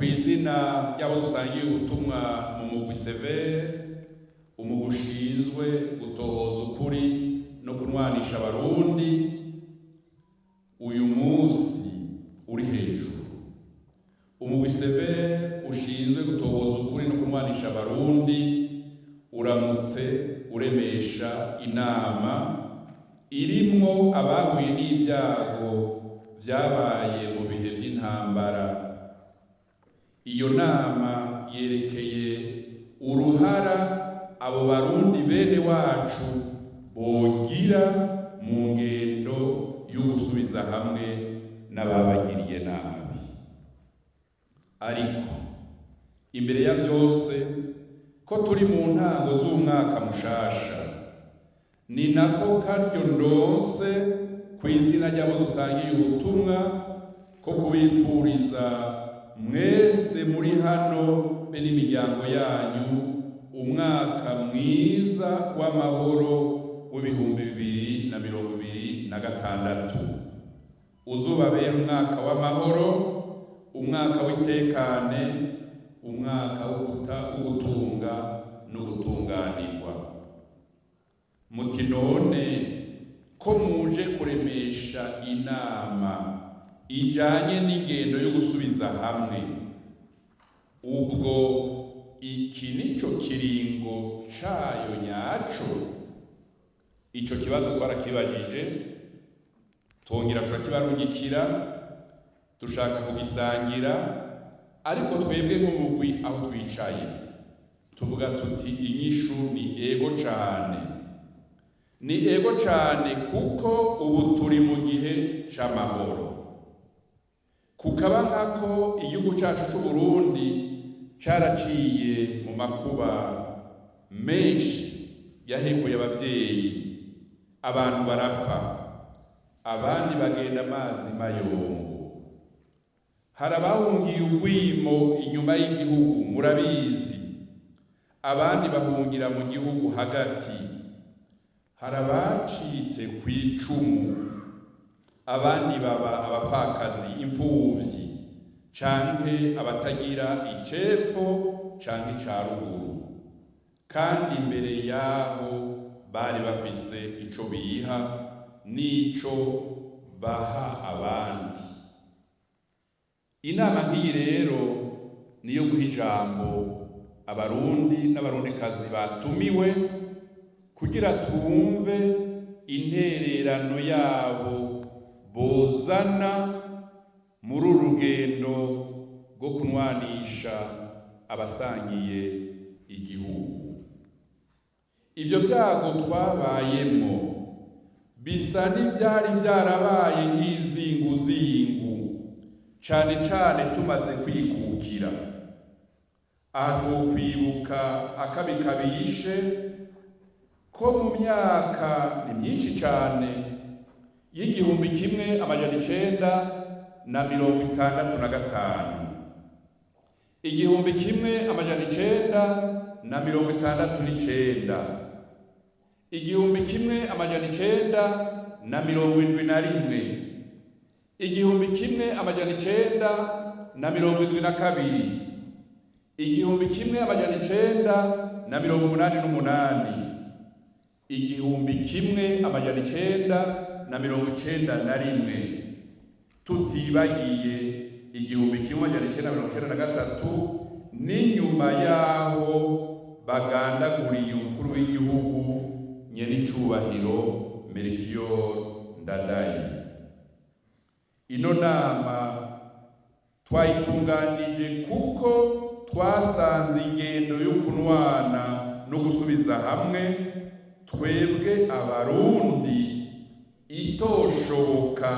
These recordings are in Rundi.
Ku izina ry'abo dusangiye ubutumwa mu mugwi CVR, umugwi ushinzwe gutohoza ukuri no kunwanisha Abarundi, uyu munsi uri hejuru. Umugwi CVR ushinzwe gutohoza ukuri no kunwanisha Abarundi uramutse uremesha inama irimwo abahuye n'ibyago vyabaye mu bihe vy'intambara. Iyo nama yerekeye uruhara abo Barundi bene wacu bogira mu ngendo yo gusubiza hamwe n'ababagiriye nabi. Ariko imbere ya vyose, ko turi mu ntango z'umwaka mushasha, ni nako karyo ndonse ku izina ry'abo dusangiye ubutumwa ko kubifuriza mwese muri hano be n'imiryango yanyu umwaka mwiza w'amahoro w'2026. Uzubabera umwaka w'amahoro, umwaka w'itekane, umwaka wo gutunga no gutunganirwa. Muti: "None ko muje kuremesha inama ijanye n'ingendo yo gusubiza hamwe, ubwo iki nico kiringo cayo nyaco?" Ico kibazo twarakibajije, twongera turakibarungikira, dushaka kugisangira. Ariko twebwe nk'umugwi aho twicaye tuvuga tuti: inyishu ni ego cane, ni ego cane, kuko ubu turi mu gihe c'amahoro. Kukaba nkako igihugu cacu c'Uburundi caraciye mu makuba menshi yahekuye abavyeyi, abantu barapfa, abandi bagenda amazi mayongo. Hari abahungiye urwimo inyuma y'igihugu, murabizi, abandi bahungira mu gihugu hagati. Hari abacitse ku icumu, abandi baba abapfakazi, imfuvyi canke abatagira icepfo canke ica ruguru, kandi imbere yaho bari bafise ico biha n'ico baha abandi. Inama nk'iyi rero niyo guha ijambo Abarundi n'Abarundikazi batumiwe kugira twumve intererano yabo bozana muri uru rugendo rwo kunwanisha abasangiye igihugu. Ivyo vyago twabayemwo bisa n'ivyari vyarabaye nk'izinguzingu, cane cane tumaze kwikukira. Aha twokwibuka akabi kabishe ko mu myaka ni myinshi cane y'1965, 1969, 1971, 1972, 1988, 1991, tutibagiye 1993, n'inyuma yaho bagandaguriye umukuru w'igihugu nyenicubahiro Melchior Ndadaye. Ino nama twayitunganije kuko twasanze ingendo yo kunwana no gusubiza hamwe twebwe Abarundi itoshoboka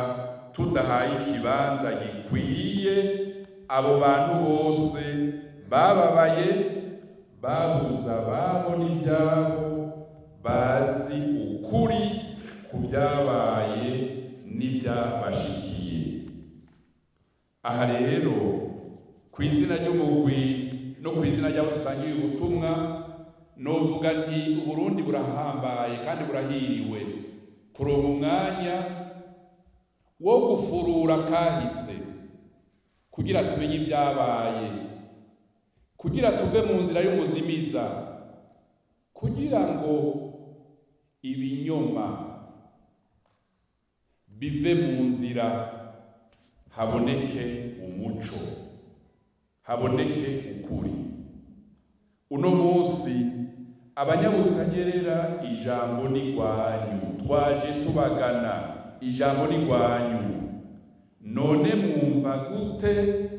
tudahaye ikibanza gikwiye abo bantu bose bababaye, babuze ababo n'ivyabo, bazi ukuri ku byabaye n'ivyabashikiye. Aha rero, ku izina ry'umugwi no ku izina ry'abo dusangiye ubutumwa, novuga nti Uburundi burahambaye kandi burahiriwe kuronka umwanya wo gufurura kahise. Kugira tumenye ibyabaye, kugira tuve mu nzira y'umuzimiza, kugira ngo ibinyoma bive mu nzira, haboneke umuco, haboneke ukuri. Uno munsi, Abanyabutanyerera, ijambo ni rwanyu. Twaje tubagana, ijambo ni rwanyu. None mwumva gute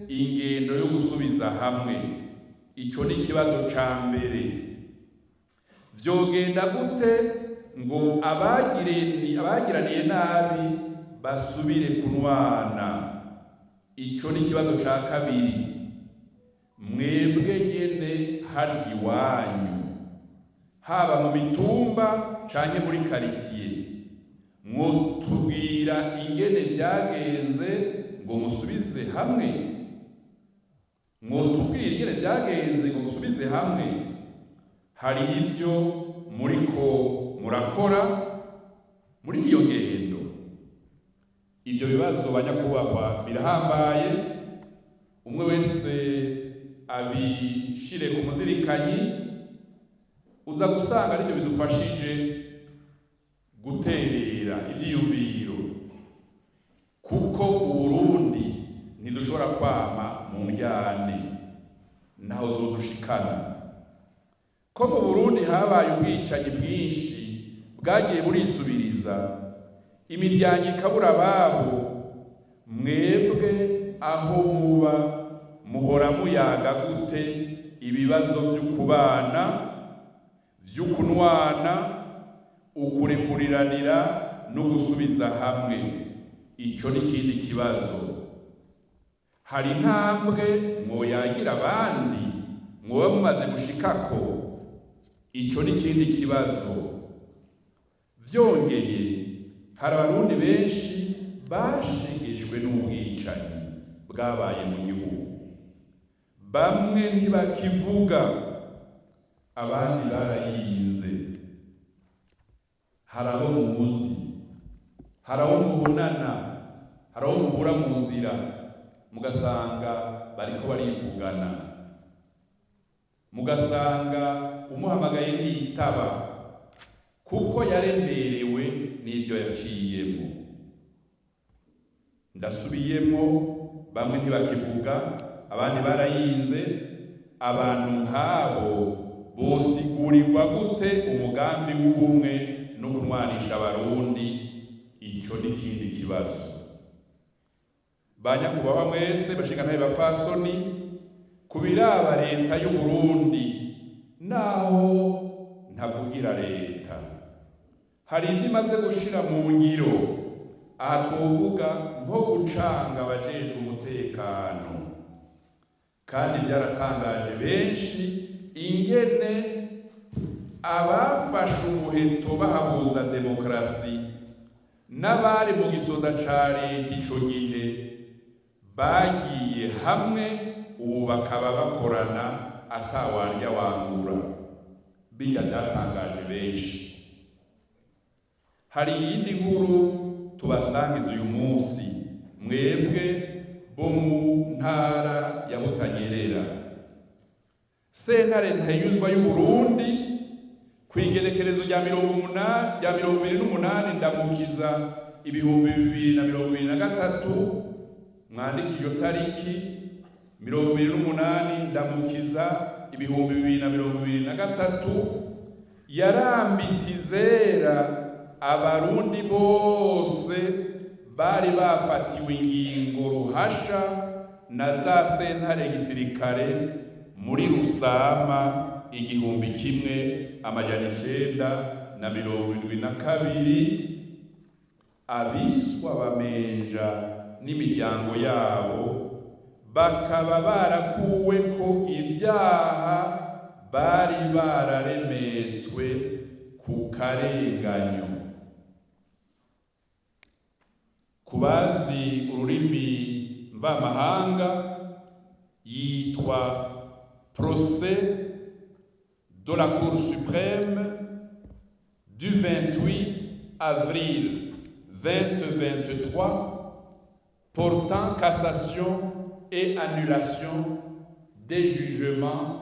ingendo yo gusubiza hamwe? Ico ni ikibazo ca mbere. Vyogenda gute ngo abagiraniye nabi basubire kunwana? Ico ni ikibazo ca kabiri. Mwebwe nyene harya iwanyu, haba mu mitumba canke muri karitiye, mwotubwira ingene vyagenze ngo musubize hamwe? Mwotubwira ingene vyagenze ngo musubize hamwe? Hari ivyo muriko murakora muri iyo ngendo? Ivyo bibazo, banyakubahwa, birahambaye. Umwe wese abishire ku muzirikanyi. Uza gusanga aribyo bidufashije guterera ivyiyumviro, kuko Uburundi ntidushobora kwama mu ndyane, naho zodushikana. Ko mu Burundi habaye ubwicanyi bwinshi bwagiye burisubiriza, imiryango ikabura ababo, mwebwe aho muba muhora muyaga gute ibibazo vy'ukubana, vy'ukunwana, ukurekuriranira no gusubiza hamwe? Ico ni ikindi kibazo. Hari intambwe mwoyagira abandi mwoba mumaze gushikako? Ico ni ikindi kibazo. Vyongeye, hari Abarundi benshi bashegeshwe n'ubwicanyi bwabaye mu gihugu. Bamwe ntibakivuga, abandi barayinze. Hari abo muzi, hari abo mubonana, hari abo muhura mu nzira, mugasanga bariko barivugana, mugasanga umuhamagaye ntiyitaba, kuko yaremerewe n'ibyo yaciyemo. Ndasubiyemo: bamwe ntibakivuga, abandi barayinze. Abantu nk'abo bosigurirwa gute umugambi w'ubumwe no kunwanisha Abarundi? Ico n'ikindi kibazo. Banyakubahwa mwese, bashingantahe, bapfasoni, ku biraba leta y'u Burundi, naho ntavugira leta, hari ivyo imaze gushira mu ngiro. Aha twovuga nko gucanga abajejwe umutekano, kandi byaratangaje benshi ingene abafashe umuheto bahabuza demokarasi n'abari mu gisoda ca leta ico gihe bagiye hamwe, ubu bakaba bakorana atawarya wangura. Bijya byatangaje benshi. Hari iyindi nkuru tubasangiza uyu munsi, mwebwe bo mu ntara ya Butanyerera. Sentare Ntahinyuzwa y'u Burundi, ku igenekerezo rya 80, rya 28 Ndamukiza 2023, mwandike iyo tariki, 28 Ndamukiza 2023, yarambitse izera Abarundi bose bari bafatiwe ingingo ruhasha na za sentare gisirikare muri Rusama 1972, abiswa bamenja n'imiryango yabo bakaba barakuweko ibyaha bari bararemetswe ku karenganyo. Ku bazi ururimi mvamahanga, yitwa procès de la Cour suprême du 28 avril 2023 portant cassation Et annulation des jugements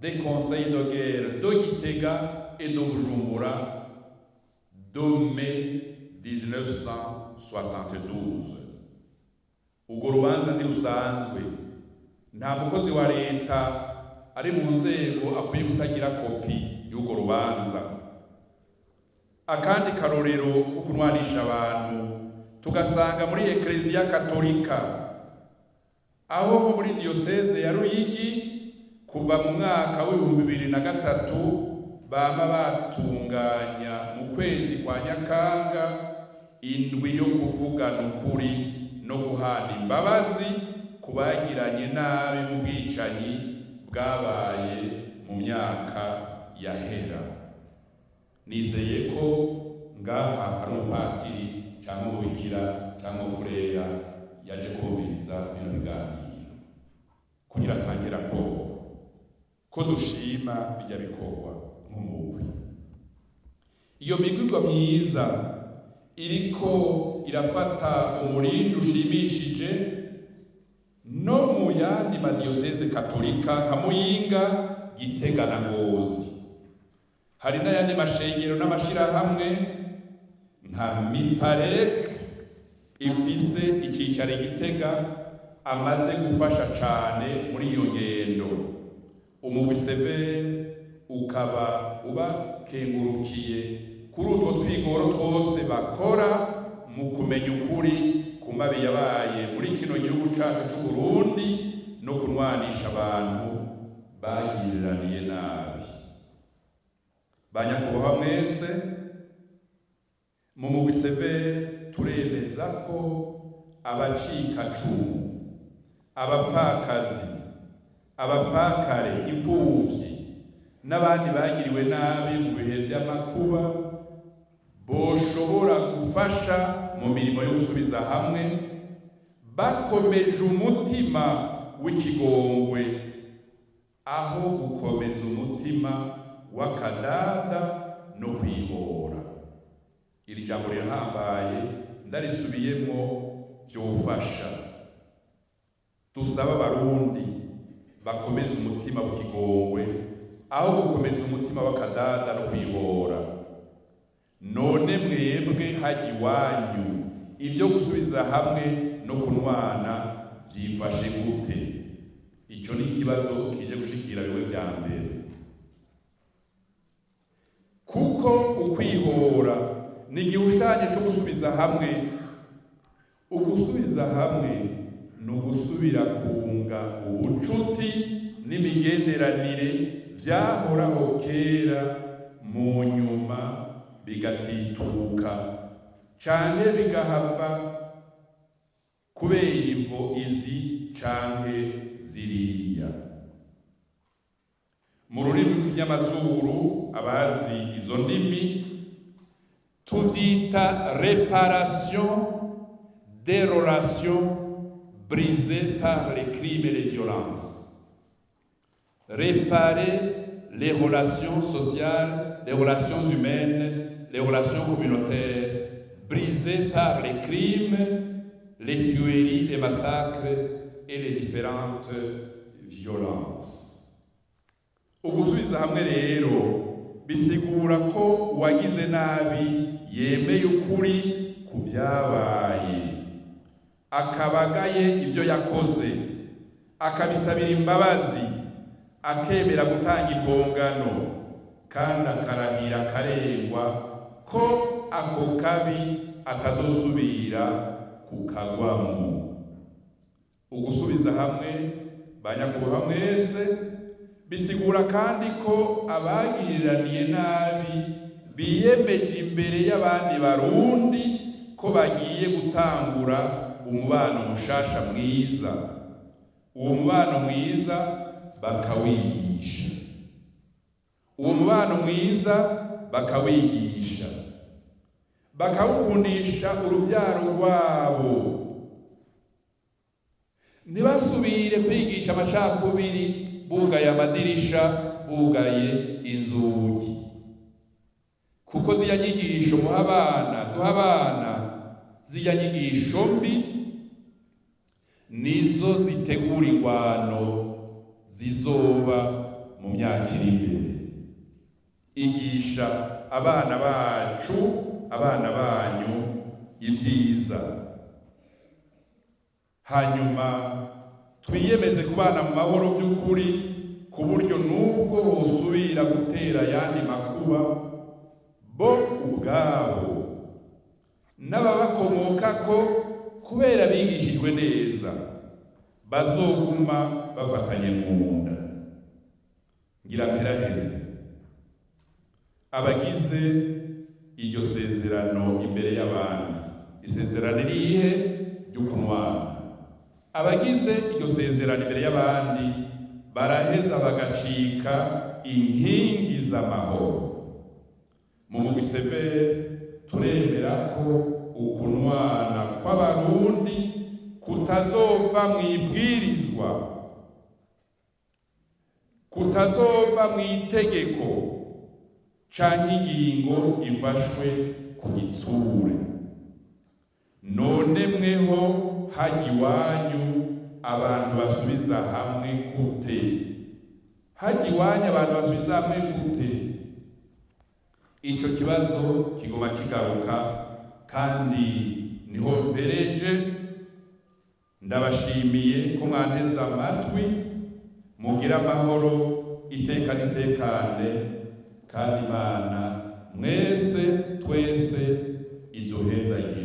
des conseils de guerre de Gitega et de Bujumbura de mai 1972. Urwo rubanza ntirusanzwe. Nta mukozi wa leta ari mu nzego akwiye kutagira kopi y'urwo rubanza. Akandi karorero ko kunwanisha abantu tugasanga muri Ekleziya Katolika, aho nko muri diyoseze ya Ruyigi kuva mu mwaka w'2003 bama batunganya mu kwezi kwa Nyakanga indwi yo kuvugana ukuri no guhana imbabazi ku bagiranye nabi mu bwicanyi bwabaye mu myaka yahera. Nizeye ko ngaha hari umupatiri cyangwa umubikira cyangwa umufurera yaje kumviriza bino biganiro kugira atange raporo ko dushima bijya bikorwa nk'umugwi. Iyo migwigwa myiza iriko irafata umurindi ushimishije no mu yandi madiyoseze katolika nka Muyinga, Gitega na Ngozi. Hari n'ayandi mashengero n'amashirahamwe nka Miparek ifise icicaro i Gitega amaze gufasha cane muri iyo ngendo. Umugwi CVR ukaba ubakengurukiye kuri utwo twigoro twose bakora mu kumenya ukuri ku mabi yabaye muri kino gihugu cacu c'u Burundi no kunwanisha abantu bagiriraniye nabi. Banyakubahwa mwese, mu mugwi CVR turemeza ko abacikacumu, abapfakazi, abapfakare, imfuvyi n'abandi bagiriwe nabi mu bihe vy'amakuba boshobora gufasha mu mirimo yo gusubiza hamwe bakomeje umutima w'ikigongwe aho gukomeza umutima w'akadada no kwihora. Iri jambo rirahambaye, ndarisubiyemwo vyofasha. Dusaba Abarundi bakomeze umutima w'ikigongwe aho gukomeza umutima w'akadada no kwihora. None mwebwe hajya iwanyu ibyo gusubiza hamwe no kunwana byifashe gute? Icyo ni ikibazo kije gushikira bimwe vya mbere, kuko ukwihora ni igihushanyo cyo gusubiza hamwe. Ugusubiza hamwe ni ugusubira kunga ubucuti n'imigenderanire vyahoraho kera, mu nyuma bigatituka canke bigahava kubera imvo izi canke ziriya. Mu rurimi rw'ikinyamazuru, abazi izo ndimi, tuvyita réparation des relations brisées par les crimes et les violences. Réparer les relations sociales, les relations humaines, les relations communautaires brisées par les crimes, les tueries, les massacres et les différentes violences. Ugusubiza hamwe rero bisigura ko uwagize nabi yemeye ukuri ku byabaye, akaba agaye ibyo yakoze, akabisabira imbabazi, akemera gutanga impongano, kandi akarahira akarengwa ko ako kabi atazosubira kukagwamo. Ugusubiza hamwe, banyakubahwa mwese, bisigura kandi ko abagiriraniye nabi biyemeje imbere y'abandi Barundi ko bagiye gutangura umubano mushasha mwiza. Uwo mubano mwiza bakawigisha, uwo mubano mwiza bakawigisha, bakawukundisha urubyaro rwabo. Ntibasubire kwigisha amacakubiri bugaye amadirisha, bugaye inzugi, kuko ziriya nyigisho muha abana, duha abana, ziriya nyigisho mbi. Nizo zitegura ingwano zizoba mu myaka iri imbere. Igisha abana bacu, abana banyu ibyiza, hanyuma twiyemeze kubana mu mahoro by'ukuri, ku buryo nubwo bosubira gutera ayandi makuba, bo ubwabo n'ababakomokako, kubera bigishijwe neza, bazoguma bafatanye mu nda. Ngira mperaheze: abagize iryo sezerano imbere y'abandi, isezerano irihe? Ry'ukunwana. Abagize iryo sezerano imbere y'abandi baraheza bagacika inkingi z'amahoro. Mu mugwi CVR turemera ko ukunwana kw'Abarundi kutazova mu ibwirizwa, kutazova mu itegeko canke ingingo ifashwe ku gitsure. None mweho hajya iwanyu abantu basubiza hamwe gute? Hajya iwanyu abantu basubiza hamwe gute? Ico kibazo kiguma kigaruka, kandi niho mpereje. Ndabashimiye ko mwanteze amatwi. Mugire amahoro iteka n'itekane, kandi Imana mwese, twese iduhezagire.